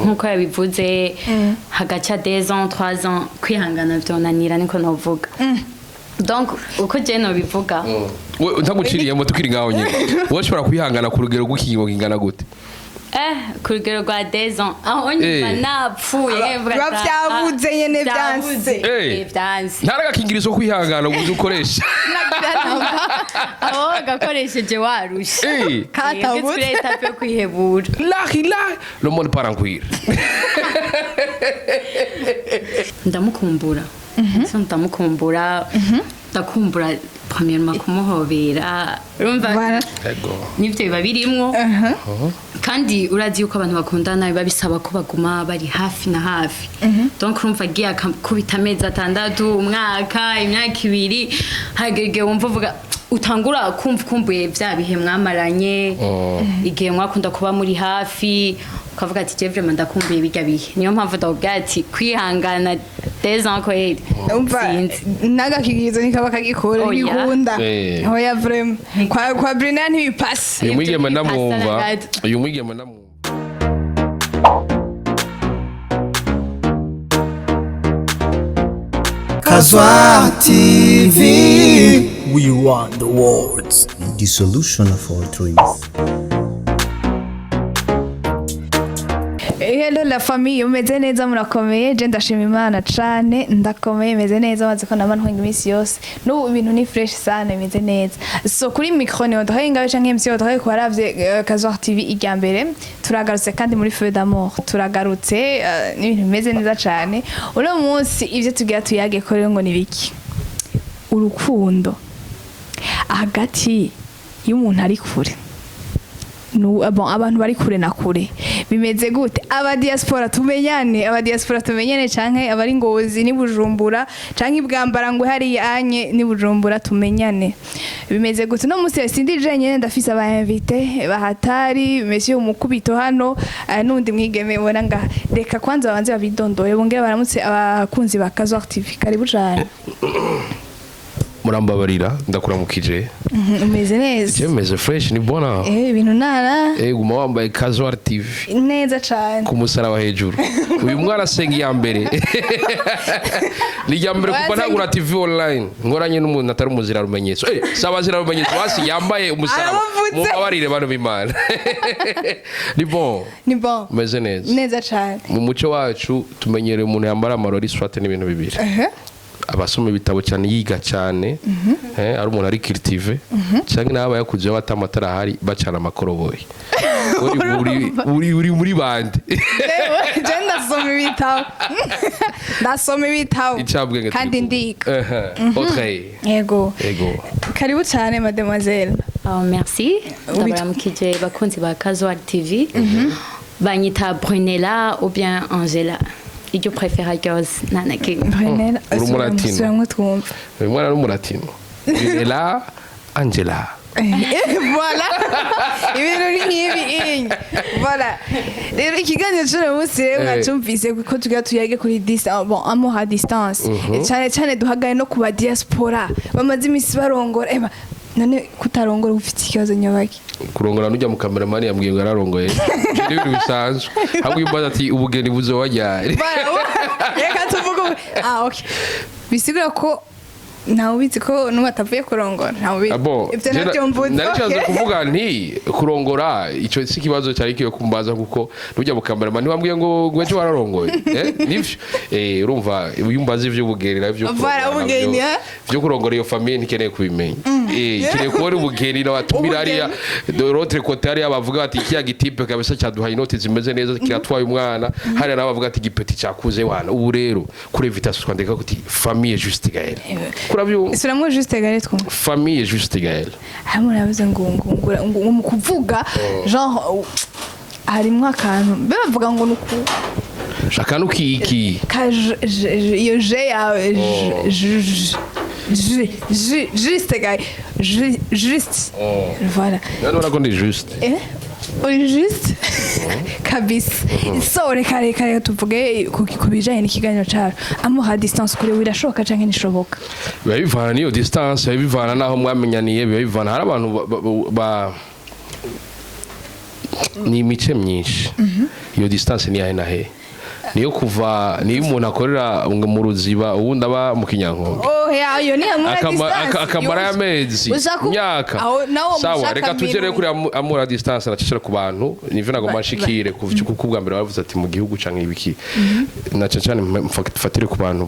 Nkuko yabivuze, hagaca 2 ans, 3 ans, kwihangana vyonanira, niko novuga. Donc uko je nobivuga, We ntaguciriyemo, tukiri ngaho nyine, wowe ushobora kwihangana ku rugero rw'ikingo kingana gute? Ku rugero rwa 2 ans, aho nyuma napfuye, mvuga Biba ati, vyabuze nyene, vyabuze. vyanse. Vyanse. Ntaragakingirizo ko kwihangana ubuze ukoresha. Aho gakoresheje warushe. Katabutse. Kuri étape yo kwihebura. Là là, le monde part en couille. Ndamukumbura. So ndamukumbura, ndakumbura premièrement kumuhobera, urumva? Voilà. Ego. Nivyo biba birimwo. Kandi urazi yuko abantu bakundana biba bisaba ko baguma bari hafi na hafi. Donc urumva, agiye akakubita amezi 6, umwaka, imyaka 2, hagera igihe wumva uvuga, utangura kumva ukumbuye vya bihe mwamaranye, igihe mwakunda kuba muri hafi, ukavuga ati: "Je vraiment ndakumbuye birya bihe." Niyo mpamvu ndakubwira ati kwihangana 2 ans kweri, Umva, sinzi. n'agakingirizo ntikaba kagikora. Oya. Ntibikunda. Oya, vraiment, kwa Brina ntibipasa. Uyu mwigeme ndamwumva. Ntibipasa na gato. Uyu mwigeme ndamwumva. Kazwa TV. We want the world. The solution of all dreams. Hello la famille, umeze neza? Murakomeye? Je ndashima Imana cane, ndakomeye, meze neza. Maze ko nama ntwenga iminsi yose, n'ubu ibintu ni fresh sana, imeze neza. So kuri micro ni Audrey Ngabe canke MC Audrey. Ku baravye Kazwa TV irya mbere, turagarutse kandi muri Feu d'amour turagarutse, n'ibintu bimeze neza cane. Uno munsi ivyo tugira tuyage ko rero ngo ni biki? Urukundo hagati y'umuntu ari kure. Bon, abantu bari kure na kure bimeze gute? Aba diaspora tumenyane, aba diaspora tumenyane, canke abari Ngozi ni Bujumbura, canke ibwambara ngo hariya anye ni Bujumbura, tumenyane. Bimeze gute? No musi sindi jenyene, ndafise aba invité bahatari, monsieur umukubito hano, n'undi mwigeme ubona ngaha. Reka kwanza babanze babidondoye, bongere baramutse abakunzi ba Kazwa TV. Karibu cane. Murambabarira, ndakuramukije. Umeze neza? Je meze fresh, ni bona. Ibintu nara. Guma wambaye Casual TV. Neza cane. Ku musaraba hejuru. Uyu mwana asenga iya mbere, ni iya mbere kuva ntagura TV online nkoranye n'umuntu atari umuzira rumenyetso, si abazira rumenyetso, basi yambaye umusaraba. Arabavutse. Mumbabarire bantu b'Imana, ni bon. Ni bon. Umeze neza? Neza cane. Mu muco wacu tumenyereye umuntu yambara amarori swate n'ibintu bibiri: abasoma ibitabo cyane, yiga cyane, ari umuntu ari cultivé, cyangwa n'aba yakuze bata amatara ahari bacana amakoroboyi. Uri muri bande? Je ndasoma ibitabo, ndasoma ibitabo. Icabwenge turi kandi kumwe. Ndiga. Audrey. Yego. Ego. Karibu cyane, mademoiselle. Oh, merci. Ndabaramukije bakunzi ba Casual TV. Banyita Brunella ou bien Angela. Iryo préfère ryose nta na kimwe. Brunella. Uri umulatino. Subiramwo twumva. Uyu mwana ni umulatino, Brunella Angela. Voilà, ibintu ni nk'ibi inyi. Voilà, rero ikiganiro cy'uno munsi rero, mwacumvise ko tugira tuyage kuri bon, amour à distance, cyane cyane duhagaye no ku ba diaspora bamaze iminsi barongora. Eba none kutarongora ufite ikibazo nyabaki? Kurongora, nujya mu kameramani yambwiye ngo yararongoye. Ibyo ni ibintu bisanzwe, hamwe imbaza ati: "Ubugeni buzoba ryari?" Reka tuvuge ah okay, bisigura ko ntawe ubizi ko n'ubu atavuye kurongora, ntawe ubizi. Ah, bon, Ibyo je nabyo mvuze. narishatse Okay. kuvuga nti kurongora icyo si ikibazo cyari kiyo kumbaza, kuko nujya mu kameramani wambwiye ngo ejo wararongoye, nivyo. Urumva iyo umbaza ivy'ubugeni nabyo, Voilà, ubugeni, eh? byo kurongora iyo famille ntikeneye kubimenya, ikeneye kubona ubugeni nabatumira hariya de l'autre côté. Hariya bavuga bati: "Kiya gitipe kabisa cyaduhaye inoti zimeze neza, kiratwaye umwana." Hariya nabo bavuga ati: "Gipeti cyakuze wana." Ubu rero kuri invitation twandika kuti "Famille Juste Gaël", kurabyumva? Subiramwo Juste Gaël twumva. Famille Juste Gaël. Hamwe uravuze ngo mu kuvuga genre harimwo akantu mbe bavuga ngo ni uku. Akantu kiki? Ka iyo je yawe, j- j- j- j- Juste Gaël, juste, voilà. None urako ndi juste. Uri juste kabisa. So reka tuvuge ku bijanye n'ikiganiro cacu, amour à distance. Kure birashoboka canke ntishoboka? Biba bivana n'iyo distance, biba bivana n'aho mwamenyaniye, biba bivana, hari abantu ba Ni imice myinshi. Iyo distance ni yahe na he? Niyo kuva, niyo umuntu akorera mu Ruziba, uwundi aba mu Kinyankombe. Oh ya, iyo ni amour à distance. Akamara y'amezi, imyaka. Aho nawo Sawa, mushaka reka tugere miru. kuri amour à distance nacecera ku bantu. Nivyo nagomba nshikire kuko ubwa mbere bavuze ati mu gihugu canke ibiki, na cane cane mfatire ku bantu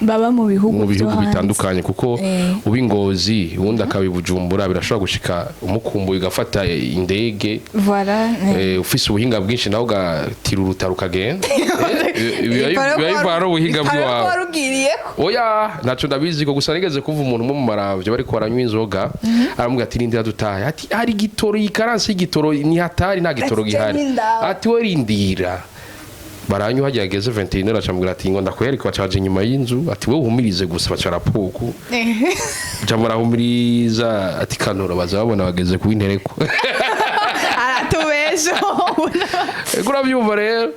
baba mu bihugu mu bihugu byo hanze. bitandukanye, kuko uba Ingozi, uwundi akaba i Bujumbura, birashobora gushika umukumbuye ugafata indege. Voilà. Ufise ubuhinga bwinshi nawe ugatira urutaro ukagenda. Biba bivana n'ubuhinga bw'iwawe. Warugiriyeko. Oya, ntacyo ndabizi ko gusa nigeze kumva umuntu umwe mu Maramvya bariko baranywa inzoga, aramubwira ati: "Rindira dutahe." Ati: "Hari igitoro, iyi karansi y'igitoro ni hatari, nta gitoro Ati, gihari." "N'indawa." Ati: "We rindira." Baranywa, hagiye ageze 21, acamubwira ati: "Ngo ndakwereka." Baca inyuma y'inzu, ati: "We uhumirize gusa." Baca barapuku, baca barahumiriza, ati: "Kanura." Baza babona bageze ku intereko. Aratubesha. Ego, urabyumva rero.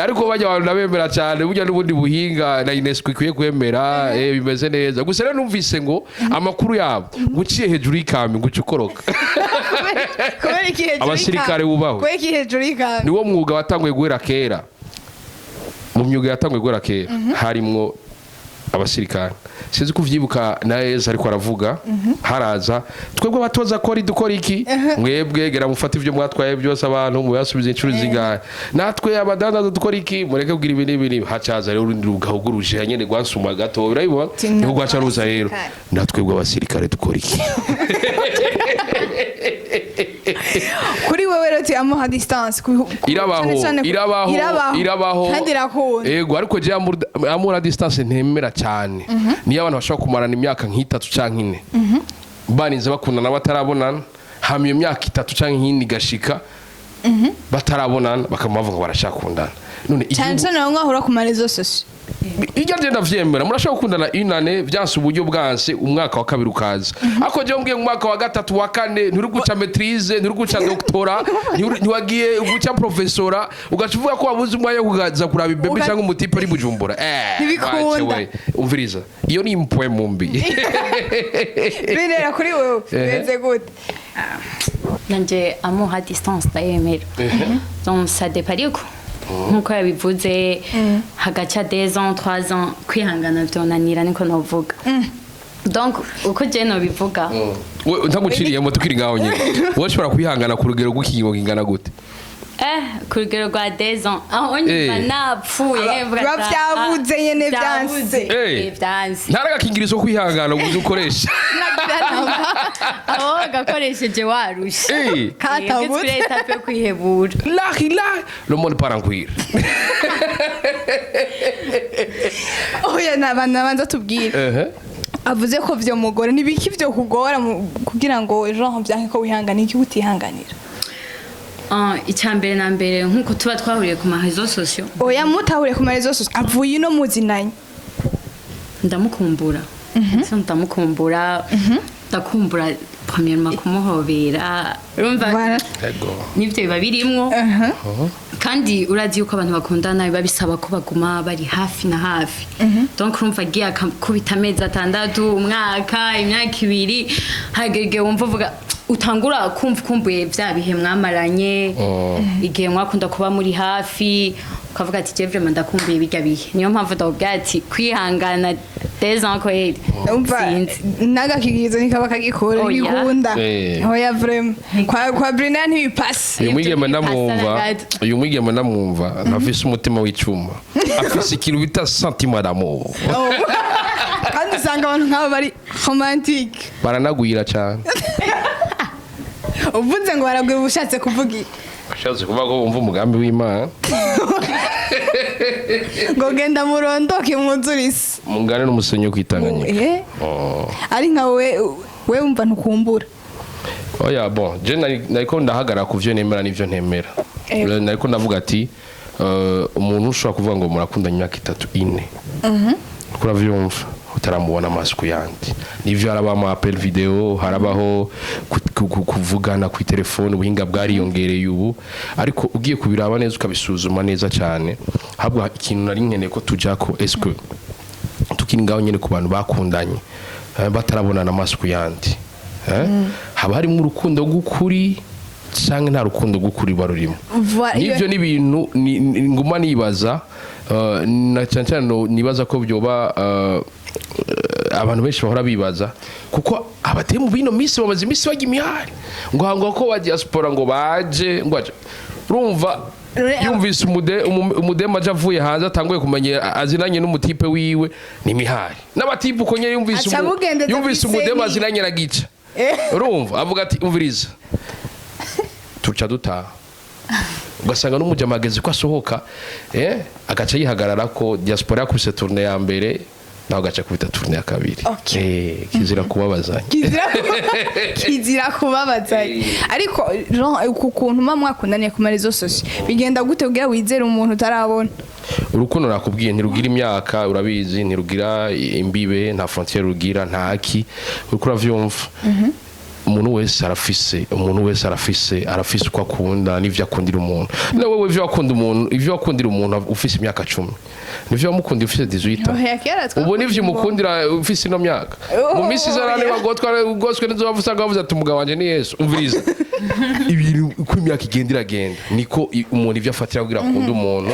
Ariko bajya abantu ndabemera cyane. Burya n'ubundi buhinga na UNESCO ikwiye kwemera, bimeze neza. Gusa rero numvise ngo amakuru yabo ngo uciye hejuru y'ikambi ngo uce ukoroka. Kubera iki hejuru? Abasirikare bubahwe. Kubera iki hejuru y'ikambi? Niwo mwuga watanguye guhera kera. Mu myuga yatanguye guhera kera harimwo abasirikare. Sinzi ko uvyibuka na Yesu ariko aravuga, haraza: "Twebwe abatoza kora dukora iki? Mwebwe gera mufate ivyo mwatwaye byose, abantu mubasubize inshuro zingahe? Natwe abadandaza dukora iki? Mureke kugira ibi n'ibi n'ibi." Hacaza rero urundi rugahuguruje nyene rwansuma gato, urabibona, niho rwaca ruza rero: "Natwebwe abasirikare dukora iki?" Kuri wewe rero, amour à distance Irabaho. cane cane Irabaho. Irabaho. Irabaho. Kandi irakunda. Ego, ariko je amour à distance ntemera cyane niyo abantu bashobora kumarana imyaka nk'itatu canke 4 barinze bakundana batarabonana, hama iyo myaka 3 canke nk'ine igashika batarabonana, bakaba bavuga ngo barashakundana. None cyane igihugu cyane aho mwahura ku ma réseaux sociaux. Ijya ngenda vyemera, murashobora gukundana inane, vyanse uburyo bwanse, umwaka wa kabiri ukaza, ariko jewe mbwiye mu mwaka wa gatatu, wa kane, nturi guca maîtrise, nturi guca doctorat, ntiwagiye guca professorat, ugaca uvuga ko wabuze umwanya wo kuza kuraba ibebe cyangwa umu type ari Bujumbura. Ntibikunda. Wace we, umviriza, iyo ni impwe mumbi. Birera kuri wewe bimeze gute? Nanje amour à distance ndayemera. Donc ça dépend, ariko nkuko yabivuze, hagaca 2 ans, 3 ans, kwihangana vyonanira, niko novuga. Donc uko je nobivuga, We ntaguciriyemo, tukiri ngaho nyine, wowe ushobora kwihangana ku rugero rw'ikingo kingana gute? Ku rugero rwa 2 ans, aho nyuma napfuye mvuga Biba ati, vyabuze nyene, vyabuze. vyanse. Vyanse. Ntaragakingirizo ko kwihangana ubuze ukoresha. Aho gakoresheje warushe. Katabutse. Kuri étape yo kwihebura. Là, là, le monde part en couille. Oya, nabanza tubwire. Avuze ko vyo mugora, nibiki vyo kugora kugira ngo genre vyanke ko wihangana, iki utihanganira? Icya mbere na mbere, nk'uko tuba twahuriye ku ma réseaux sociaux, Oya, mutahuriye ku ma réseaux sociaux, avuye ino muzinanye. Ndamukumbura. So ndamukumbura, ndakumbura premièrement kumuhobera, urumva? Voilà. Ego. Nivyo biba birimwo. Kandi urazi yuko abantu bakundana biba bisaba ko baguma bari hafi na hafi. Donc urumva agiye akakubita amezi 6, umwaka, imyaka 2, hagera igihe wumva uvuga, utangura kumva ukumbuye vya bihe mwamaranye, igihe mwakunda kuba muri hafi, ukavuga ati: "Je vraiment ndakumbuye birya bihe." Niyo mpamvu ndakubwira ati kwihangana 2 ans kweli, Umva, sinzi. n'agakingirizo ntikaba kagikora. Oya. Ntibikunda. Oya, vraiment, kwa Brina ntibipasa. Uyu mwigeme ndamwumva. Ntibipasa na gato. Uyu mwigeme ndamwumva, ntafise umutima w'icuma, afise ikintu bita sentiment d'amour. Oh. Kandi usanga abantu nk'abo bari romantique. Baranagwira cyane. Uvuze ngo baragwira, uba ushatse kuvuga iki? Ashatse kuvuga ko bumva umugambi w'Imana. Ngo genda murondoke mwuzure isi. Mungane n'umusenyi wo kwitanganyika. Oh. Ari nka we wumva ntukumbura? Oya, bon, je nariko ndahagarara ku vyo nemera n'ivyo ntemera. Nariko ndavuga ati umuntu ushobora kuvuga ngo murakundanye imyaka 3, 4, uriko uravyumva, utaramubona amaso ku yandi. Nivyo, harabaho ama appel vidéo, harabaho kuvugana ku telefone, ubuhinga bwariyongereye ubu. Ariko ugiye kubiraba neza, ukabisuzuma neza cyane, habwa ikintu nari nkeneye ko tujako: est-ce que tukiri ngaho nyene ku bantu bakundanye batarabonana amaso ku yandi, haba harimo urukundo rw'ukuri? Canke nta rukundo rw'ukuri ruba rurimo? Voilà. Nivyo ni ibintu nguma nibaza, na cyane cyane nibaza ko byoba abantu benshi bahora bibaza, kuko abatemu bino minsi bamaze iminsi bajya imihari ngo ko ba diaspora ngo baje, ngo aje, urumva, yumvise umudemu aje avuye hanze, atanguye kumenya azinanye n'umutipe wiwe, ni imihari n'abatipe uko nyene. Yumvise Aca amugendeza yumvise kw'iseni. umudemu azinanye na gica, urumva, avuga ati: "Umviriza, tuca dutaha." Ugasanga n'umujama ageze ko asohoka, agaca yihagarara ko diaspora yakubise tournée ya mbere, nawe agaca kubita tournée ya kabiri. Kizira kubabazanya. Kizira kubabazanya. Ariko Jean, ku kuntu muba mwakundaniye ku ma réseaux sociaux, bigenda gute kugira wizere umuntu utarabona? Urukundo, nakubwiye, ntirugira imyaka, urabizi, ntirugira imbibe, nta frontière rugira, nta ki, uriko uravyumva. Umuntu wese arafise uko akunda n'ivyo akundira umuntu. Na wewe ivyo wakunda umuntu, ivyo wakundira umuntu ufise imyaka 10, nivyo wamukundira ufise 18 ans. Oya, kera Ubu twakunda nivyo umukundira ufise ino myaka. Mu minsi iza oya. Bagotwa goswe nizo usanga bavuze ati: "Umugabo wanje ni Yesu." Umviriza, ibintu uko imyaka igenda iragenda, niko umuntu ivyo afatira kugira akunde umuntu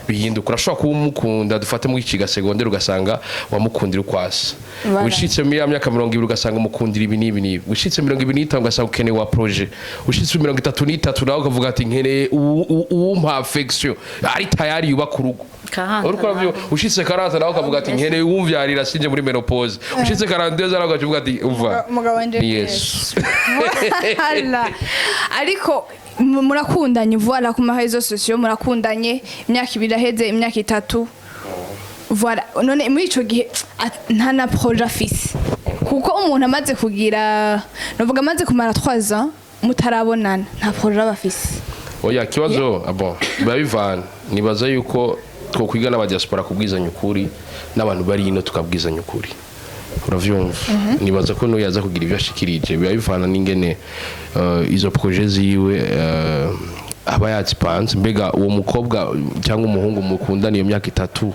bihinduka. Urashobora kuba umukunda, dufate muri ikiga secondaire, ugasanga wamukundira uko asa. Voilà. Ushitse muri ya myaka 20, ugasanga umukundira ibi n'ibi n'ibi. Ushitse 25, ugasanga ukeneye wa projet. Ushitse 33 nawe, ukavuga ati: "Nkeneye uwumpa affection, ari tayari yubaka urugo." 40 Uriko uravyumva? Ushitse 40 nawe, ukavuga ati: "Nkeneye uwumvyarira, sinje muri ménopause." Ushitse 42 nawe, ukavuga ati: "Umva, Umugabo wanje ni Yesu." Voilà. Ariko murakundanye, voilà, ku ma réseaux sociaux murakundanye, imyaka 2 aheze, imyaka 3, voilà. None muri ico gihe nta na projet afise? Kuko umuntu amaze kugira, novuga amaze kumara 3 ans mutarabonana, nta projet aba afise. Oya, kibazo, ah bon, biba bivana. Nibaza yuko twokwiga n'abadiaspora kubwizanya ukuri, n'abantu bari ino tukabwizanya ukuri, uravyumva. Nibaza ko n'uyu yaza kugira ibyo ashikirije, biba bivana n'ingene izo projet ziwe aba yazipanze. Mbega uwo mukobwa cyangwa umuhungu mukundana iyo myaka 3,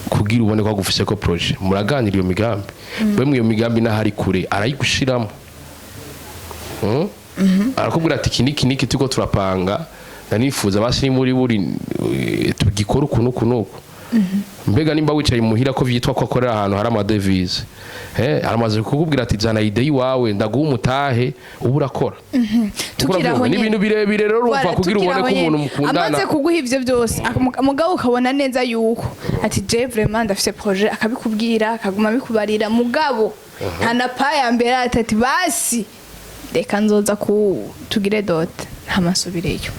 kugira ubone ko agufise ko projet, muraganira iyo migambi? Bemwe iyo migambi n'ahari kure arayigushiramo? Arakubwira ati: "Iki niki niki turiko turapanga, ndanifuza basi ni muri buri tugikora uku nuku nuku." Mbega nimba wicaye muhira, ko vyitwa ko akorera ahantu hari amadevize, aramaze kukubwira ati: "Zana idée iwawe, ndaguha umutahe, ubu urakora"? Tukiri aho Ni nyene. ibintu birebire rero, urumva, Voilà, kugira tukiri ubone aho ko umuntu nyene. mukundana. Amaze kuguha ivyo byose, mugabo ukabona neza yuko ati: "Je vraiment ndafise projet", akabikubwira, akaguma abikubarira, mugabo nta na pas ya mbere ati: "Basi reka nzoza ku tugire dot", ntamasubireyo.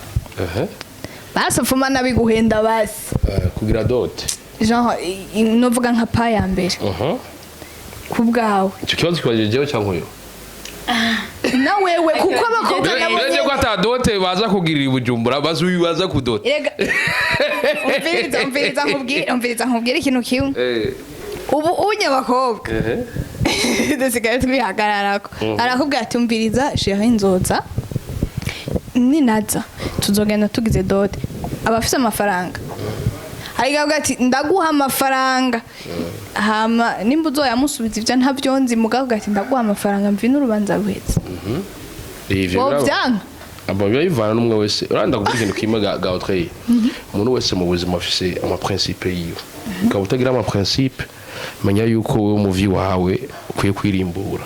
Basi apfuma nabiguhenda basi. Kugira dot? Genre novuga nka pas ya mbere ku bwawe. Ico kibazo kibajije jewe canke uyo? Na wewe, kuko abakobwa nabo Urebye ko ata dot baza kugirira i Bujumbura, baza uyu baza kudota. Erega umviriza, umviriza nkubwire, umviriza nkubwire ikintu kimwe. Ubu unye abakobwa dusigaye twihagararako. Arakubwira ati: "Umviriza chéri, nzoza, ninaza tuzogenda tugize dot." Abafise amafaranga ariko ati: "Ndaguha amafaranga", hama nimba uzoyamusubiza ivyo ntabyo nzi, mugabo ati: "Ndaguha amafaranga mvi n'urubanza ruhetse." Ivyo Wovyanga? Abo biba bivana n'umwe wese. Uranda kuvuga ikintu kimwe ga Audrey: umuntu wese mu buzima afise amaprincipe yiwe. Ukaba utagira amaprincipe, menya yuko wowe umuvi wawe ukwiye kwirimbura,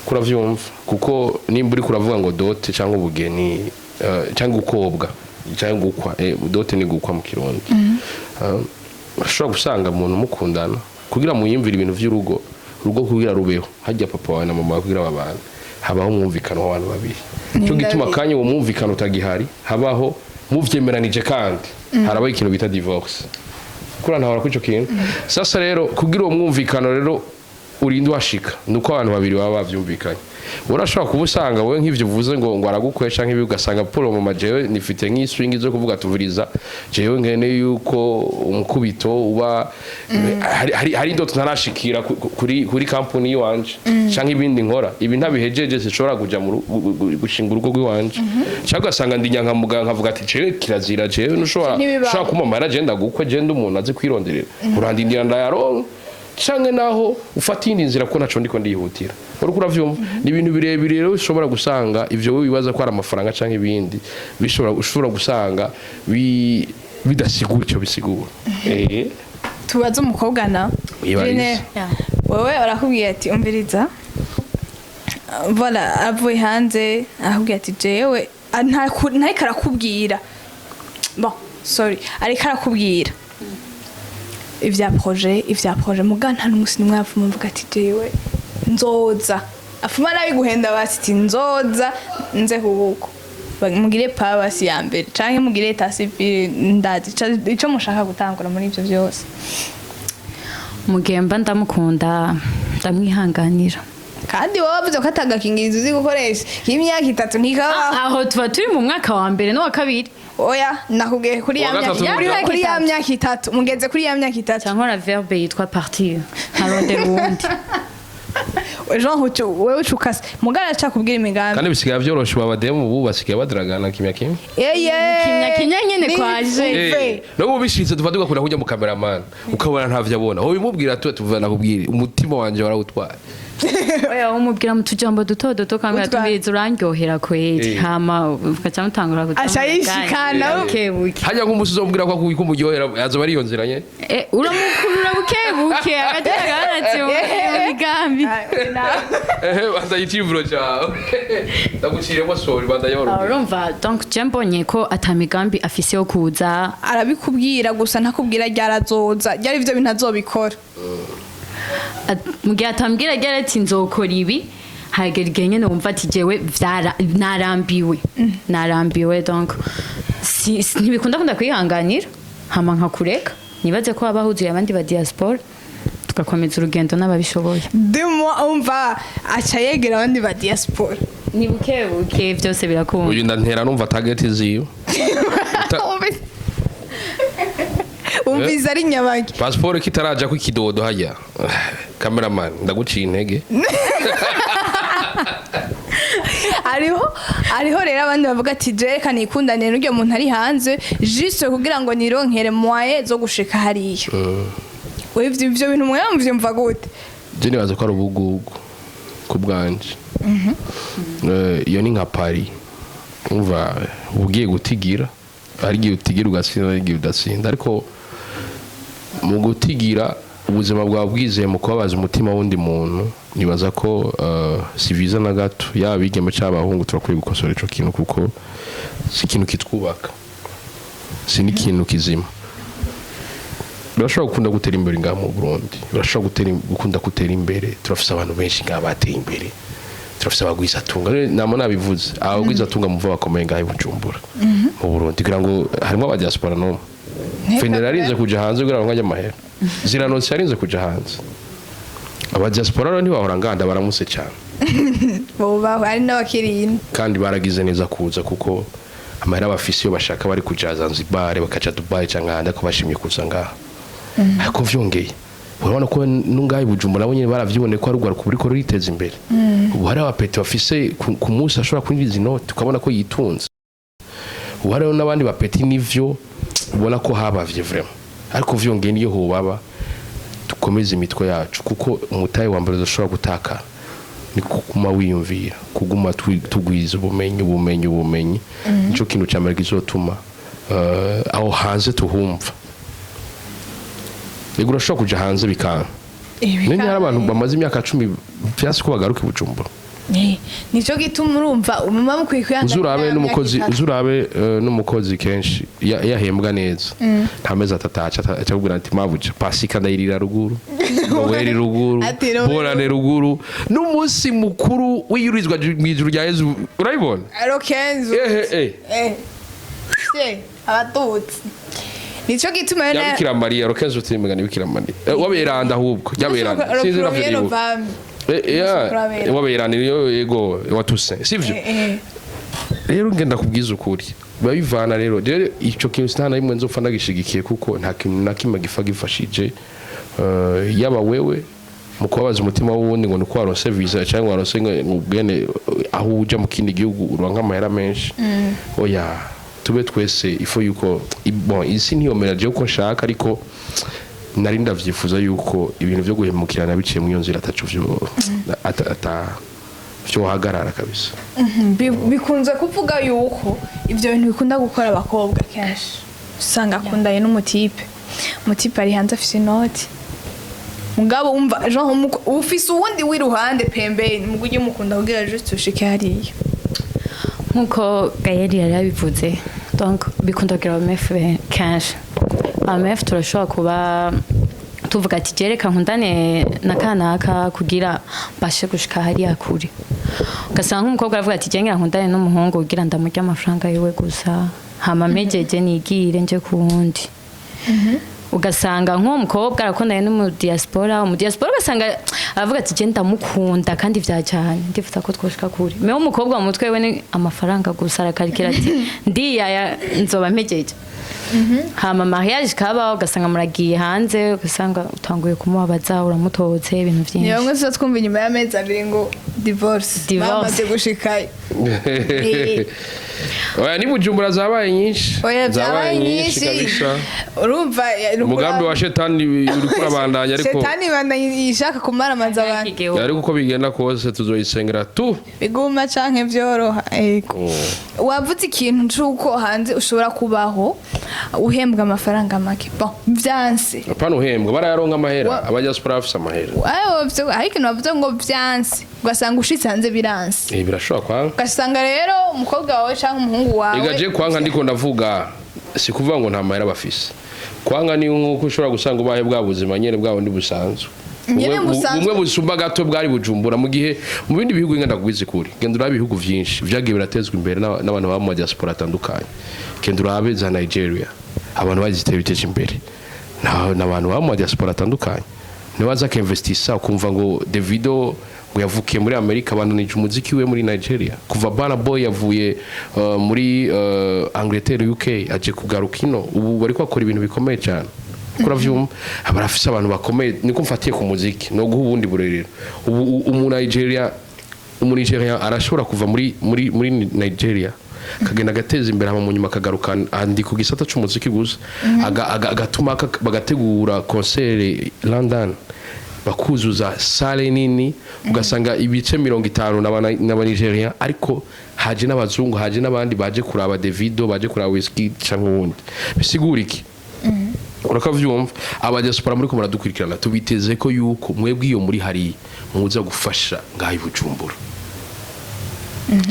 kuravyumva, kuko nimba uriko uravuga ngo dot cyangwa ubugeni, cyangwa gukobwa cyangwa gukwa, dot ni gukwa mu Kirundi. Ushobora gusanga umuntu mukundana, kugira muyimvire ibintu vy'urugo, urugo kugira rubeho, hajya papa wawe na mama wawe kugira babane, habaho umwumvikano w'abantu babiri. Cyo gituma kanya uwo mwumvikano utagihari, habaho muvyemeranije, kandi harabaho ikintu bita divorce. Kura ntahora kuri ico kintu. Sasa rero, kugira uwo mwumvikano rero urinde washika, nuko abantu babiri baba bavyumvikanye. Urashobora kuba usanga wowe nk'ivyo uvuze ngo aragukwesha nk'ibi, ugasanga paul mama, jewe nifite nk'iswingi zo kuvuga tuvuriza, jewe nkene yuko umukubito uba hari indoto ntarashikira kuri kampuni yiwanje canke ibindi nkora, ibi ntabihejeje sinshobora kuja mu gushinga urugo rw'iwanje. Canke ugasanga ndi nyankamugayo, nkavuga ati: "Jewe kirazira, jewe ntushobora Ntibibaho. ushobora kumpa amahera, jewe ndagukwe, jewe ndi umuntu azi kwironderera, urandindira ndayaronka", canke naho ufata iyindi nzira, kuko ntaco ndiko ndihutira. Uriko uravyumva? Ni ibintu birebire rero, ushobora gusanga ivyo wowe wibaza ko ari amafaranga canke ibindi bishobora, ushobora gusanga bidasigura icyo bisigura. Tubaze umukobwa na Wibarize. Jene, wewe arakubwiye ati: "Umviriza." Voilà, avuye hanze arakubwiye ati: "Jewe," ntariko arakubwira, bon, sorry, ariko arakubwira ivya projet, muga nta n'umunsi nimwe yapfuma mvuga ati: "Jewe nzoza." Afuma nabiguhenda basi ati: "Nzoza nze kubuko mugire pabasi ya mbere canke mugire état civil." Ndazi ico mushaka gutangura muri ivyo vyose. Mu gihe mba ndamukunda, ndamwihanganira. Kandi wowe wavuze ko atagakingirizo uzi gukoresha y'imyaka 3 ntikabaho. Aho tuba turi mu mwaka wa mbere n'uwa kabiri. Oya, nakubwiye kuri ya Uwa myaka gatatu kuri n'uwa ya myaka 3, mugeze kuri ya myaka 3. Cyangwa la verbe yitwa partir, nkarondera uwundi. Jean ucu wewe ucukase mugana acakubwira imigambi. Kandi bisigaye vyoroshe ubu, abademu ubu basigaye badragana kimya kimya. Eye. Kimya kimya nyene kwaje. N'ubu bishitse tuva tugakunda kujya mu cameraman, ukabona ntavyo abona, wowe bimubwira tu tuva nakubwira umutima wanje warawutwaye. Oya, umubwira mu tujambo duto duto kamwe. Utwa- Tumviriza, urandyohera kweri. Hama ugaca mutangura kuja Aca mu yishikana. biganiro buke buke. Hajya nk'umunsi uzomubwira ko kumuryohera, azoba ari iyo nzira nye. Uramukurura buke buke hagati hagati mu migambi. Ehe, bandanye iciyumviro cyawe, ndaguciriyemo, sorry, bandanye barubwira. Urumva, donc je mbonye ko ata migambi afise yo kuza. Arabikubwira gusa, ntakubwira ryarazoza, ryari ivyo bintu azobikora. Mu gihe atambwira ryari ati nzokora ibi, hagera igihe nyene wumva ati jewe narambiwe, narambiwe. Donc ntibikunda kunda kwihanganira, hama nkakureka. Nibaze ko haba huzuye abandi ba diaspora, tugakomeza urugendo n'ababishoboye. Demo umva aca yegera abandi ba diaspora. Ni buke buke, byose birakunda. Uyu ndantera numva target ziwe. Umvise ari nyabaki. Pasiporo kitaraja ko ikidodo hajya, cameraman, ndaguciye intege. Hariho rero abandi bavuga ati: "Je reka nikundanire n'uryo muntu ari hanze juste kugira ngo nironkere moyen zo gushika hariya." We ivyo bintu mwe muvyumva gute? Je nibaza ko ari ubugugu ku bwanje. Iyo ni nka pari, umva, ugiye gutigira, hari igihe utigira ugatsinda, hari igihe udatsinda. Ariko mu gutigira ubuzima bwawe bwizeye mu kubabaza umutima w'undi muntu, nibaza ko si byiza na gato. Yaba abigeme cyangwa abahungu, turakwiye gukosora ico kintu, kuko si ikintu kitwubaka, si n'ikintu kizima. Birashobora gukunda gutera imbere ngaha mu Burundi, birashobora gukunda gutera imbere. Turafise abantu benshi ngaha bateye imbere, turafise abagwizatunga. Rero nama nabivuze, abagwizatunga muva bakomeye ngaha i Bujumbura mu Burundi, kugira ngo harimo aba diaspora n'umwe. Fenera yarinze kuja hanze kugira ngo ajye amahera, Ziranotse yarinze kuja hanze. Aba diaspora rero ntibahora nganda baramutse cyane. Bubaho, hari n'abakiri ino. Kandi baragize neza kuza, kuko amahera bafise iyo bashaka bari kuja Zanzibar, bakaja Dubai cyangwa ahandi, ariko bashimye kuza ngaha. Ariko vyongeye urabona ko nungahe Bujumbura nabo nyene baravyiboneye ko ari urwaruka ruriko ruriteza imbere. Ubu hari abapeti bafise ku munsi ashobora kwinjiza inoti, ukabona ko yitunze. Ubu hariho n'abandi bapeti, nivyo ubona ko habavye vraiment. Ariko vyongeye niyo hobaba dukomeze imitwe yacu, kuko umutahe wa mbere udashobora gutakara ni kuguma wiyumvira, kuguma tugwiza ubumenyi, ubumenyi, ubumenyi. Nico kintu cya mbere kizotuma aho hanze tuhumva. Yego, urashobora kuja hanze bikanga. None hari abantu bamaze imyaka 10 vyasi ko bagaruka i Bujumbura. Nico gituma urumva muba mukwiye kwihanganira Uzurabe imyaka n'umukozi, 3. uzurabe n'umukozi kenshi yahembwa neza, nta mezi 3 aca akubwira ati: "Mabuja, pasika ndayirira ruguru, noweli ruguru, Ati, Noel. bonane ruguru, n'umunsi mukuru wiyurizwa mw'ijuru rya Yezu." Urabibona? Rokenzo. Ehe eh. Se abatutsi, nico gituma rero Ya Bikira Mariya Rokenzo, utimega ni Bikira Mariya. Waberanda ahubwo yaberanda, sinzi navyo Premier nibuka. Novembre. Ya Kurabera. waberanda niyo, yego, watuse sivyo? Rero ngenda kubwiza ukuri, biba bivana. Rero ico kintu nta na rimwe nzopfa ndagishigikiye, kuko nta kintu na kimwe gifa gifashije yaba wewe mu kubabaza umutima w'uwundi ngo nuko waronse visa cyangwa waronse ngo ubwene aho uja mu kindi gihugu uronka amahera menshi. Oya, tube twese ifo yuko bon, isi ntiyomera jewe uko nshaka, ariko Nari ndavyifuza yuko ibintu vyo guhemukirana biciye mu iyo nzira ataco vyo ata vyohagarara kabisa. Bikunze kuvuga yuko ibyo bintu bikunda gukora abakobwa kenshi. Usanga akundanye n'umutipe, umutipe ari hanze afise inoti, mugabo wumva genre ufise uwundi w'iruhande pembeni, mugo ujye umukunda kugira juste ushike hariya. Nk'uko Gayeri yari yabivuze, donc bikunda kugira aba meufs kenshi. Aba meufs turashobora kuba tuvuga ati: "Je reka nkundane na kanaka kugira mbashe gushika hariya kure." Ugasanga nk'umukobwa aravuga ati: "Je ngira nkundane n'umuhungu kugira ndamurye amafaranga yiwe gusa, hama mpejeje nigire nje ku wundi." Ugasanga nk'uwo mukobwa arakundanye n'umudiaspora, umudiaspora ugasanga aravuga ati: "Je ndamukunda kandi vya cyane, ndifuza ko twoshika kure." Mewe umukobwa mu mutwe we ni amafaranga gusa, arakarikira ati: "Ndiyaya nzoba mpejeje." Hama mariage kaba, ugasanga muragiye hanze, ugasanga utanguye kumubabaza, uramutotse ibintu Ni vyinshi. bamwe tuza twumva inyuma y'amezi 2 ngo divorce. Divorce. Bamaze gushikayo. Oya, ni Bujumbura zabaye nyinshi. Oya, byabaye nyinshi. Kabisa. Urumva Umugambi wa shetani uriko urabandanya, ariko Shetani ibandanya ishaka kumaramaza abantu. Ariko uko bigenda kose tuzoyisengera tu. Biguma canke vyoroha, ego. Wavuze ikintu c'uko hanze ushobora kubaho uhembwa amafaranga make, bon, vyanse. Apana uhembwa, barayaronka amahera. Abadiaspora bafise amahera. Ayo ariko ikintu wavuze ngo vyanse, ugasanga ushitse hanze biranse. Eh, birashobora kwanga. Ugasanga rero umukobwa wawe canke umuhungu wawe. Ega je kwanka ndiko ndavuga si kuvuga ngo nta mahera bafise. Kwanga ni nkuko ushobora gusanga ubaye bwa buzima nyene bwa bundi busanzwe. Nyene busanzwe. Bumwe busumba gato bwari Bujumbura, mu gihe mu bindi bihugu, inganda kugwiza kuri genda urabe ibihugu vyinshi vyagiye biratezwa imbere n'abantu baba mu diaspora atandukanye. Genda urabe za Nigeria, abantu baziteye biteje imbere n'abantu baba mu diaspora atandukanye. Nibaza akinvestisa, ukumva ngo Davido ngo yavukiye muri Amerika, abandanije umuziki we muri Nigeria. Kuva Burna Boy yavuye muri Angleterre, UK, aje kugaruka ino, ubu bariko bakora ibintu bikomeye cyane. Kuravyumva, barafise abantu bakomeye. Niko mfatiye ku muziki no guha ubundi burerero. Ubu umu Nigeria, umu Nigeria arashobora kuva muri Nigeria akagenda agateza imbere, hama mu nyuma akagaruka andi ku gisata c'umuziki gusa, agatuma bagategura concert London, bakuzuza salle nini, ugasanga ibice 50 n'aba Nigeria, ariko haje n'abazungu, haje n'abandi baje kuraba Davido, baje kuraba Wizkid canke uwundi. Bisigura iki? Urakavyumva, abadiaspora muri ko muradukurikirana, tubiteze ko yuko mwebwe iyo muri hariya muza gufasha ngaho i Bujumbura,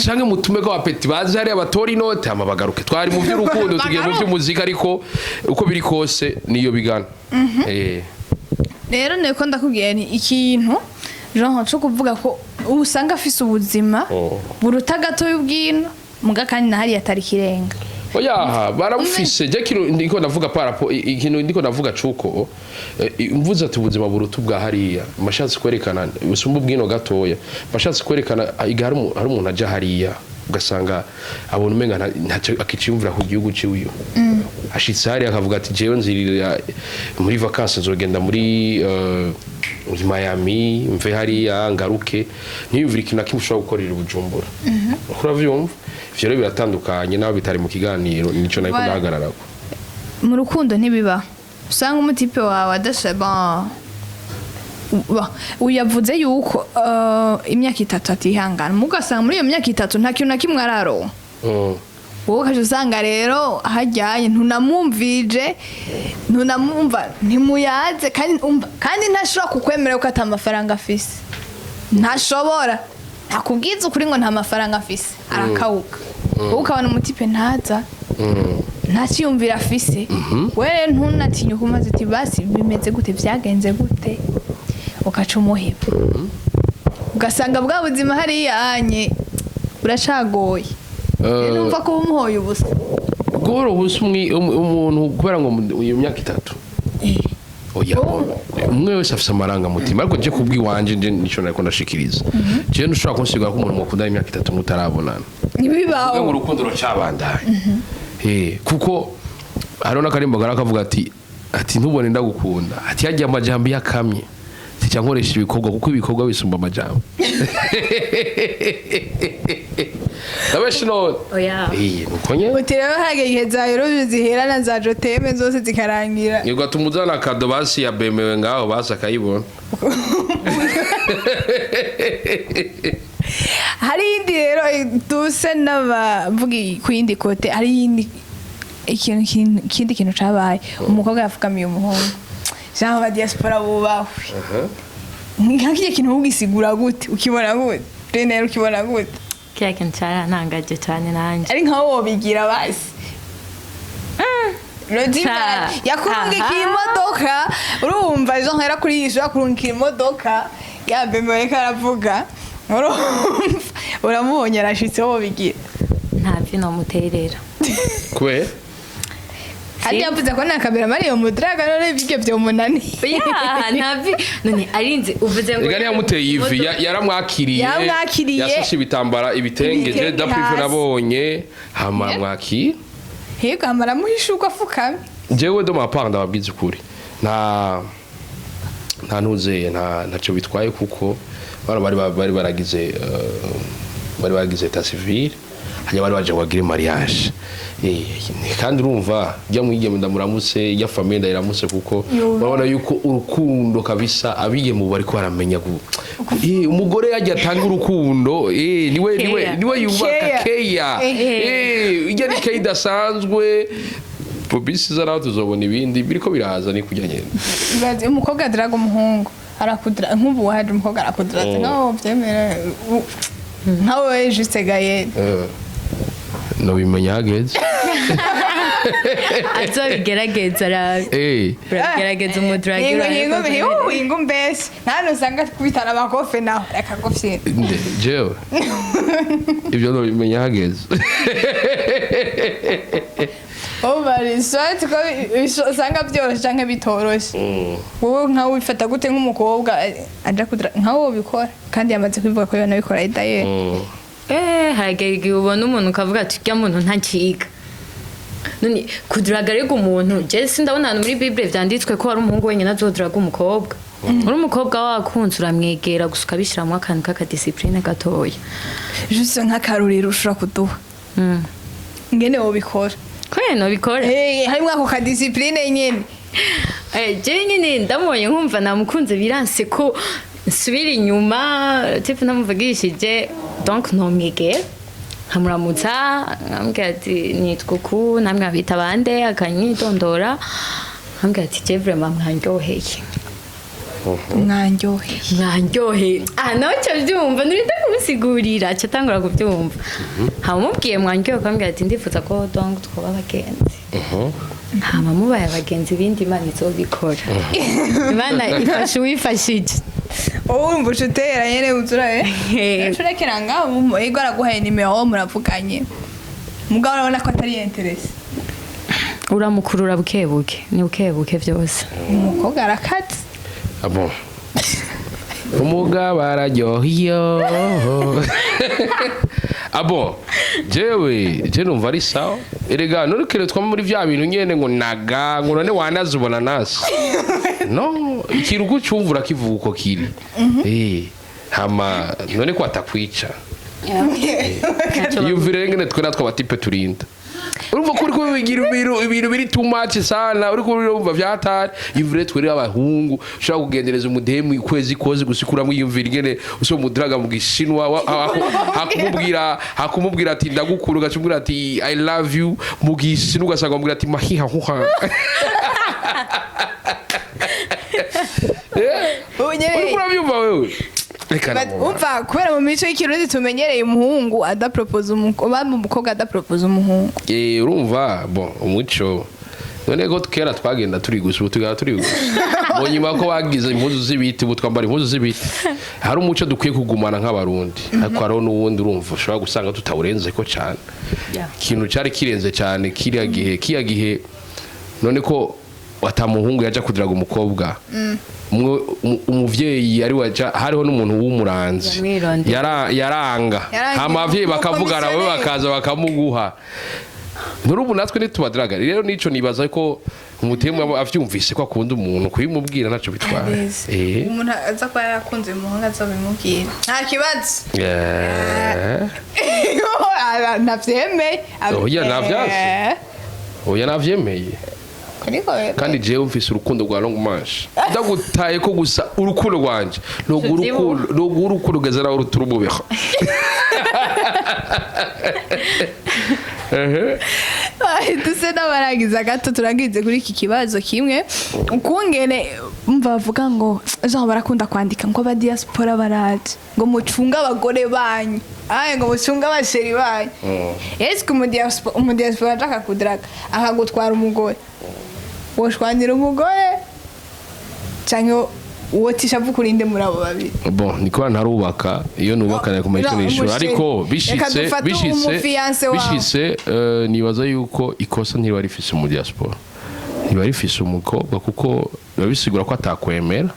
canke mutume ko abapeti baze hariya batora inote hama bagaruke. Twari mu vy'urukundo, tugiye mu vy'umuziki, ariko uko biri kose niyo bigana. Rero niko ndakubwiye, ni ikintu genre cyo kuvuga ko usanga afise ubuzima buruta gato y'ubwino, muga kandi na hariya atari kirenga. Oya, barabufise. Je kintu ndiko ndavuga parapo ikintu ndiko ndavuga cuko mvuze ati ubuzima buruta ubwa hariya, mashatse kwerekana busumba ubwino gatoya. Mashatse kwerekana igihe hari umuntu aja hariya, ugasanga abona umenga ntacyo akiciyumvira ku gihugu ciwe. Ashitse hariya akavuga ati: "Jewe nzirira muri vacances, nzogenda muri Miami, mve hariya ngaruke." Ntiyumvire ikintu na kimwe ushobora gukorera i Bujumbura. Uravyumva, ivyo rero biratandukanye naho bitari mu kiganiro, nico nariko Voilà. ndahagararako. Mu rukundo ntibiba usanga umutipe wawe adasha, bon, uyavuze yuko imyaka 3 atihangana, mugasanga muri iyo myaka 3 nta kintu na kimwe araronka. Wowe ukaca usanga rero hajyanye ntunamwumvije, ntunamwumva, ntimuyaze, kandi umva, kandi ntashobora kukwemera ko ata mafaranga afise. Ntashobora ntakubwiza ukuri ngo nta mafaranga afise, arakawuka. Wowe ukabona umutipe ntaza, nta cyiyumviro afise. We rero ntunatinye ukumaze uti: "Basi bimeze gute? Byagenze gute?" Ugaca umuheba, ugasanga bwa buzima hariya anye buracagoye. Rero numva ko umuhoye ubusa. Guhora ubusa umuntu kubera ngo iyo myaka 3, oya, umwe wese afise amarangamutima. Ariko je kubw'iwanje, nje nico nariko ndashikiriza, je ntushobora kunsigura ko umuntu mukundana imyaka 3 mutarabonana. Ntibibaho. Uvuge ngo urukundo ruracabandanya. Kuko hariho n'akarimbo kavuga ati ntubone ndagukunda, ati yagiye amajambo yakamye, tica nkoresha ibikorwa, kuko ibikorwa bisumba amajambo. Ndabeshi none? Oya. Eh, nuko nyene. Uti rero hageze igihe za eroge ziherana, za je t'aime zose zikarangira. Nibwo tumuzana cadeau basi ya BMW ngaho, basi akayibona. Hari iyindi rero, duse n'abavuga ku yindi côté, hari iyindi ikintu, ikindi kintu cabaye, umukobwa yapfukamiye umuhungu. Jean, aba diaspora bubahwe. Nka kirya kintu ugisigura gute? Ukibona gute rero? Ukibona gute? Kiriya kintu cyarantangaje cyane nanjye. Ari nkaho wobigira basi. Rodimba yakurungikiye imodoka, urumva, ejo nkera kuri iyi shuri yakurungikiye imodoka ya BMW, ariko aravuga, urumva, uramubonye arashitse, wobigira? Nta vi nomuterera. Kubera? Hadi yavuze ko nta cameraman yo mudaraga, none ibyo byomunaniye. Ya, nta vi none arinze uvuze ngo Ega ntiyamuteye ivi, yaramwakiriye. Yaramwakiriye. Yasashe ibitambara, ibitenge je Ibitenge d'après hasi. nabonye, hama mwakira. Yego, amaramuha ishuka afukamye. Jewe de ma part, ndababwiza ukuri, nta ntuzeye, nta ntacyo bitwaye, kuko bano bari baragize état civil, hanyuma bari baje ngo bagire mariage. Kandi urumva jya mwigeme ndamuramutse, jya famille ndayiramutse, kuko urabona yuko urukundo kabisa abigeme ubu bariko baramenya umugore yajya atanga urukundo, niwe Keya. niwe yubaka. Keya. Keya. Ijya ni keya idasanzwe. Bisi iza naho tuzobona ibindi biriko biraza, ni kujya nyene. Ibaze umukobwa adaraga umuhungu, arakudra, nk'ubu waje umukobwa arakudra, nkaho byemera nkawe juste gaye? Nobimenya hageze. Azobigerageza arabe. Urabigerageza umudragira. Ingo ingo ingo, mbese nta usanga kubitana amakofe naho reka gufyina. Nde jewe ibyo nobimenya hageze. Umva, soit ko usanga byoroshye canke bitoroshe. Wowe nkawe wifata gute nk'umukobwa aja kudra, nkawe wobikora kandi yamaze kubivuga ko yanabikora d'ailleurs? Haragera igihe ubona umuntu ukavuga ati urya muntu ntakiga. None kuduraga ariko umuntu, je sindabona ahantu muri Bible vyanditswe ko hari umuhungu wenyine azoduraga umukobwa. Uri umukobwa wakunze, uramwegera gusa ukabishiramwo akantu k'akadiscipline gatoya. Juste nk'akarorero ushobora kuduha ngene wobikora? Kubera nobikora? Harimwo ako kadiscipline nyene. Je nyine ndamubonye nkumva namukunze, biranse ko nsubira inyuma type namuvugishije, donc ntomwegera nkamuramutsa, nkamubwira ati nitwa uku, namwe abita bande, akanyidondora, nkambwira ati je vraiment mwanryoheye. Mwanryoheye. Mwanryoheye. Ah, nawe cyo byumva nurinde kumusigurira, aca atangura kubyumva. Hama umubwiye mwanryoheye, ukambwira ati ndifuza ko donc twoba abagenzi. Hama mubaye abagenzi, ibindi Imana izobikora. Imana ifasha uwifashije. Wowe urumva uca utera nyene uzurabe, ucurekera ngaho, ego araguhaye nimero, muravuganye, mugabo urabona ko atari intéressé. Uramukurura buke buke, ni buke buke byose. Umukobwa arakaze. Ah bon. Umugabo araryoha iyo. Ah bon. Jewe, je numva ari sawa. Erega nturikire twama muri vya bintu nyene ngo naga ngo none wanaze ubona nasi. No, ikintu uko urakivuga uko kiri. Hama none ko atakwica. Yumvire ngene twe natwe abatype turinda. Urumva ko uriko bigira ibintu biri too much sana, uriko urumva vyatari. Yumvire twere abahungu ushobora kugendereza umudemu ukwezi kose gusikuramo, yumvira ingene uso mudraga mu gishinwa, hakumubwira ati ndagukunda, ugacumubwira ati "I love you" mu gishinwa, ugasanga bamubwira ati mahiha huha. Ubu nyene Uriko urabyumva wewe? Reka But namubara. umva, kubera mu mico y'ikirundi tumenyereye umuhungu adapropose umukobwa, umukobwa adapropose umuhungu. Urumva, bon, umuco none ko kera twagenda turi gusa, ubu tugenda turi gusa mu nyuma ko bagize impuzu z'ibiti, ubu twambara impuzu z'ibiti. Hari umuco dukwiye kugumana nk'abarundi, ariko hariho n'uwundi urumva ushobora gusanga tutawurenze ko cyane. Ikintu cyari kirenze cyane kiriya gihe, none ko atamuhungu yaja kudiraga umukobwa, umuvyeyi ari waja, hariho n'umuntu w'umuranzi. Yamwirondera. Yaranga. Yaranga. Hama abavyeyi bakavugana we Umukomisiyoneri. bakaza bakamuguha. Nturubu natwe ntitubadaraga. Rero nico nibaza ko umutemu aba avyumvise ko akunda umuntu, kubimubwira ntaco bitwara. Umuntu aza kuba yarakunze umuhungu azobimubwira, nta kibazo. Ntavyemeye. Oya, ntavyanse. Oya, navyemeye. Ariko Kandi jewe mfise urukundo rwa longue marche, ndagutaye ko gusa urukundo rwanje noguha urukundo ugeze nawe rutura umubeho. Ay, duse n'abarangiza gato, turangize kuri iki kibazo kimwe. Ukungene umva bavuga ngo genre barakunda kwandika ngo aba diaspora baraje, ngo mucunge abagore banyu, aye, ngo mucunge aba chéri banyu. Eske umudiaspora ashaka kudraga akagutwara umugore, woshwanira umugore canke wotisha avuga urinde muri abo babiri? Bon, niko ntarubaka. Iyo nubaka nari kumenya icyo No, nishura. umu chéri. Ariko Reka bishitse dufate bishitse umu fiancé wawe. Bishitse, nibaza yuko ikosa ntiba rifise mu diaspora, ntiba rifise umukobwa, kuko biba bisigura ko atakwemera.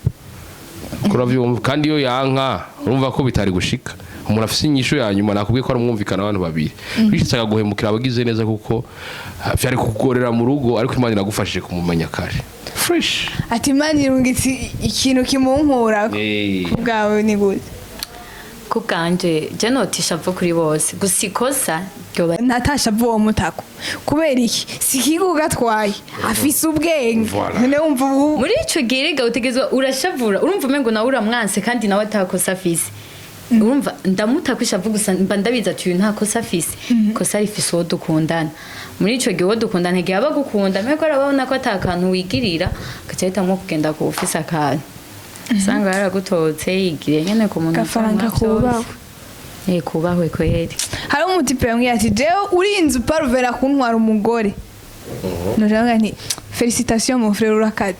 Kuko uravyumva, kandi iyo yanka urumva ko bitari gushika. Umuntu afise inyishu ya nyuma, nakubwiye ko ari umwumvikano abantu babiri. Bishitse akaguhemukira, abagize neza, kuko vyari kukugorera mu rugo, ariko Imana iragufashije kumumenya kare, fresh. Ati Imana irungitse ikintu kimunkurako. Ubwawe ni gute? Ku bwanje, je notisha vo kuri bose, gusa ikosa ryoba Natasha avuga uwo mutako kubera iki? Si ikigo gatwaye, afise ubwenge. Voilà. None wumva ubu Muri ico gihe rega utegezwa urashavura, urumva umengo nawe uramwanse kandi nawe atakosa afise. Urumva ndamutakwisha avuga gusa mba ndabizi ati uyu nta kosa afise, kosa rifise uwo dukundana. Muri ico gihe uwo dukundana igihe aba agukunda mbega arabona ko ata kantu wigirira, agaca ahitamwo kugenda ku ufise akantu, usanga yaragutotse yigiriye nyene ku muntu. Gafaranga kubahwe. Eh, kubahwe kweri. Hari umutipe yambwiye ati jewe urinze uparuvera kuntwara umugore, nojavuga nti félicitations mon frère, urakaze.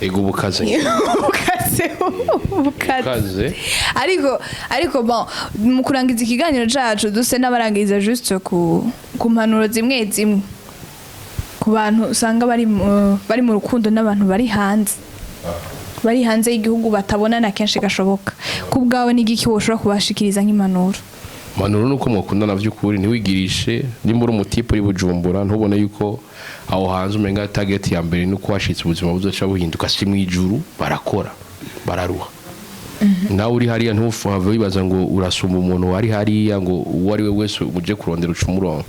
Ego, ubukaze. Ukaze, ukaze. Ukaze. Ariko bon, mu kurangiza ikiganiro cacu, duse n'abarangiza juste ku mpanuro zimwe zimwe ku bantu usanga bari mu rukundo n'abantu bari hanze y'igihugu batabonana kenshi gashoboka. Ku bwawe ni igiki woshobora kubashikiriza nk'impanuro? Manuro nuko mukundana by'ukuri, ntiwigirishe. Nimba uri umutipe uri Bujumbura, ntubone yuko aho hanze umenga target ya mbere nuko washitse ubuzima buzoca buhinduka. Si mwijuru, barakora, bararuha. Nawe uri hariya ntufuhave wibaza ngo urasumba umuntu wari hariya, ngo uwo ari we wese uje kurondera uca umurongo,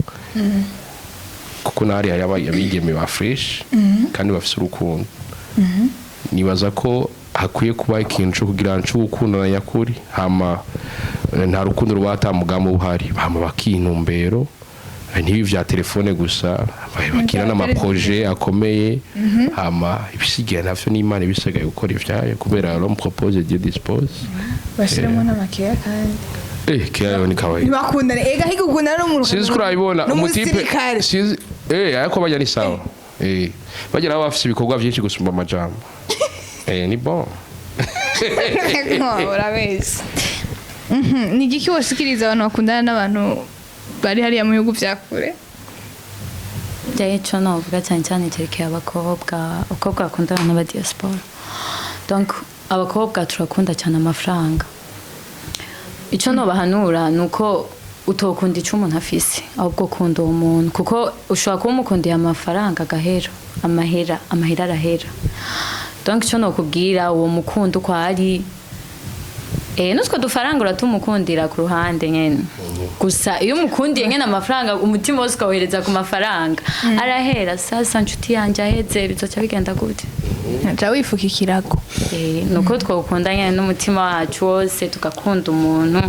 kuko na hariya hari abigeme ba fresh kandi bafise urukundo. Nibaza ko hakwiye kuba ikintu cyo kugira cyo gukundana nyakuri, hama nta rukundo ruba ata mugambi uhari, hama bakintumbero, ntibi vya telefone gusa, bakina n'amaproje akomeye, hama ibisigaye navyo n'Imana ibisigaye gukora ivyayo, kubera l'homme propose, Dieu dispose. Bashiremo n'amakeya kandi. Keya yo ni kawaida. Ntibakundane ega, higa ukundana n'umuntu Sinzi ko urabibona umutipe. N'umusirikare. Sinzi, ariko bajya ni sawa, bajya nabo bafise ibikorwa vyinshi gusumba amajambo, ni bon. Urabizi. Ni igiki woshikiriza abantu bakundana n'abantu bari hariya mu bihugu vya kure? Ico novuga cyane cyane cyerekeye abakobwa, abakobwa bakundana n'aba diaspora. Donc abakobwa turakunda cyane amafaranga. Ico nobahanura ni uko utokunda ico umuntu afise, ahubwo ukunda uwo muntu, kuko ushobora kuba umukundiye amafaranga agahera, amahera arahera. Donc ico nokubwira, uwo mukunda uko ari, nutwo dufaranga uratumukundira ku ruhande nyene. Gusa iyo umukundiye nyene amafaranga, umutima wose ukawohereza ku mafaranga, arahera. Sasa nshuti yanje, aheze bizoca bigenda gute? Nca wifuka ikirago. Nuko twokunda nyene n'umutima wacu wose, tugakunda umuntu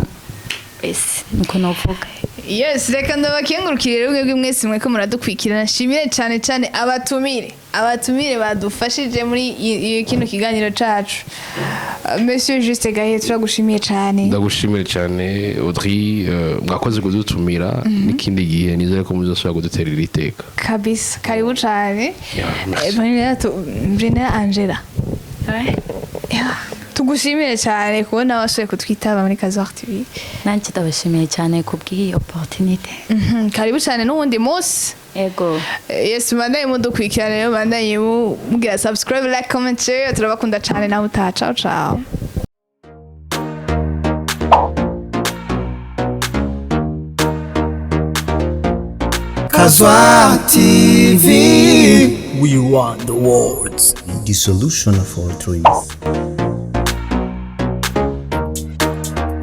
ese, nuko novuga. Yes, reka ndabakengurukire rero mwebwe mwese mweko muradukwikirana. Nshimire cyane cyane abatumire badufashije muri kino kiganiro cacu. Monsieur Juste Gahe, turagushimiye cyane. Ndagushimire cyane Audrey, mwakoze kudutumira. N'ikindi gihe nizere ko muzasubira kuduterera iteka. Kabisa, karibu cyane. Yeah, merci. Brunella Angela. Yeah. Tugushimire cyane kubona wasuye kutwitaba muri Kazar TV. Nanjye ndabashimiye cyane kubw'iyi opportunité. Karibu cyane n'uwundi munsi. Ego. Yes, mandanye mudukurikirana rero, mandanye mubwira subscribe, like, comment, share. Turabakunda cyane, nawe utaha. Ciao ciao. Azwa TV. We want the words. The solution of all dreams.